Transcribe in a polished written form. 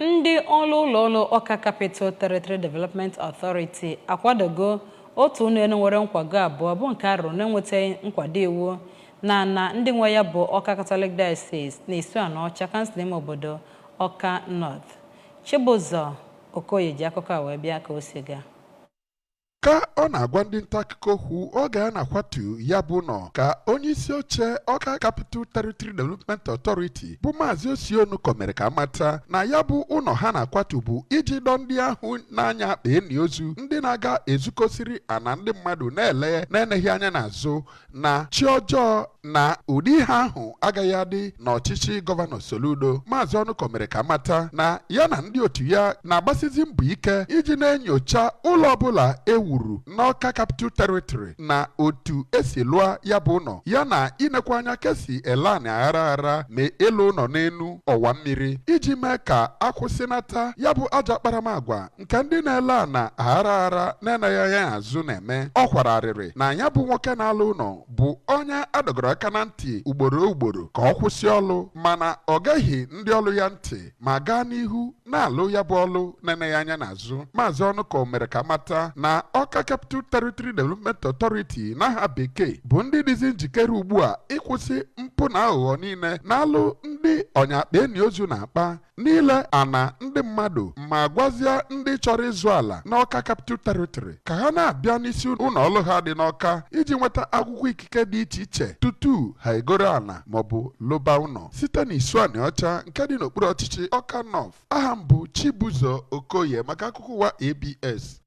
Ndị ọrụ ụlọ ọrụ Awka Capital Territory Development Authority akwadogo otu ụlọ elu nwere nkwago abụọ bụ nke a rụrụ na-enwetaghị nkwado iwu na ana ndị nwe ya bụ Awka Catholic Diocese na Isuaniocha, kansụl ime obodo Awka North. Chibụzọ Okoye ji akụkọ a wee bịa ka o si gaa. Ka ọ na-agwa ndị nta akụkọ okwu oge a na-akwatu ya bụ ụlọ, ka onye isi oche Awka Capital Territory Development Authority bụ Maazị Osi Onukọ mere ka amata na ya bụ ụlọ ha na-akwatu bụ iji dọ ndị ahụ na-anya akpa eni ozu, ndị na-aga ezukọsiri ana ndị mmadụ na-ele na-eneghị anya n'azụ, na chi ọjọọ na ụdị ihe ahụ agaghị adị n'ọchịchị Gọvanọ Soludo. Maazị Ọnụkọ mere ka amata na ya na ndị otu ya na-agbasizi mbọ ike iji na-enyocha ụlọ ọbụla e wuru n'Awka Capital Territory na otu esi lụọ ya bụ ụlọ, ya na inekwa anya ka esi ele anị aghara aghara ma ịlụ ụlọ n'elu ọwa mmiri, iji mee ka akwụsịnata ya bụ ajọ akparamagwa nke ndị na-ele ana aghara aghara na-eneghị anya azụ na-eme. Ọ kwara arịrị na ya bụ nwoke na-alụ ụlọ bụ onye adọgoro aka na ntị ugboro ugboro ka ọ kwụsị ọlụ, mana ọ geghị ndị ọlụ ya ntị ma gaa n'ihu na-alụ ya bụ ọlụ na-eneghị anya n'azụ. Maazị Ọnụkọ mere ka mata na Awka Capital Territory Development Authority n'aha bekee bụ ndị dịzi njikere ugbu a ịkwụsị mpụ na aghụghọ niile na-alụ ndị ọnya akpa eni ozu na-akpa n'ile ana ndị mmadụ, ma gwazie ndị chọrọ ịzụ ala n'Awka Capital Territory ka ha na-abịa n'isi ụlọ ọrụ ha dị n'Awka iji nweta akwụkwọ ikike dị iche iche tutu ha egoro ala maọbụ lụba ụlọ. Site n'Isuaniocha nke dị n'okpuru ọchịchị Awka North, aha m bụ Chibụzọ Okoye maka akụkọ ụwa ABS.